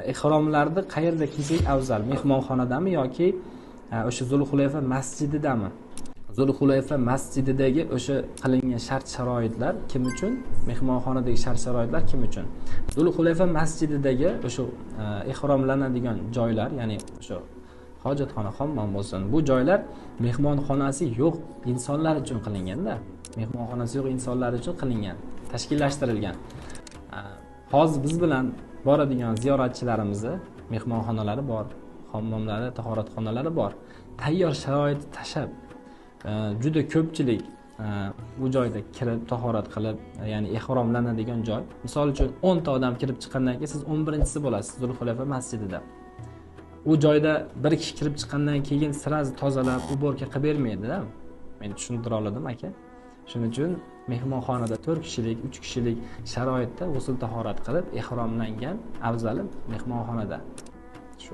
Ehromlarni qayerda kiysak afzal? Mehmonxonadami yoki o'sha Zulhulayfa masjididami? Zulhulayfa masjididagi o'sha qilingan shart-sharoitlar kim uchun? Mehmonxonadagi shart-sharoitlar kim uchun? Zulhulayfa masjididagi o'sha ehromlanadigan joylar, ya'ni o'sha hojatxona, hammom bo'lsin, bu joylar mehmonxonasi yo'q insonlar uchun qilinganda, mehmonxonasi yo'q insonlar uchun qilingan, tashkillashtirilgan. Hozir biz bilan boradigan ziyoratchilarimizni mehmonxonalari bor, hammomlari, tahoratxonalari bor. Tayyor sharoit tashab, juda ko'pchilik bu joyda kirib tahorat qilib, ya'ni ehromlanadigan joy. Misol uchun 10 ta odam kirib chiqqandan keyin siz 11-chisi bo'lasiz Zulhulayfa masjidida. U joyda bir kishi kirib chiqqandan keyin sразу tozalab, uborka qilib bermaydi-da. Men tushuntira oldim aka. Shuning uchun mehmonxonada 4 kishilik, 3 kishilik sharoitda g'usl tahorat qilib ehromlangan afzali mehmonxonada. Shu.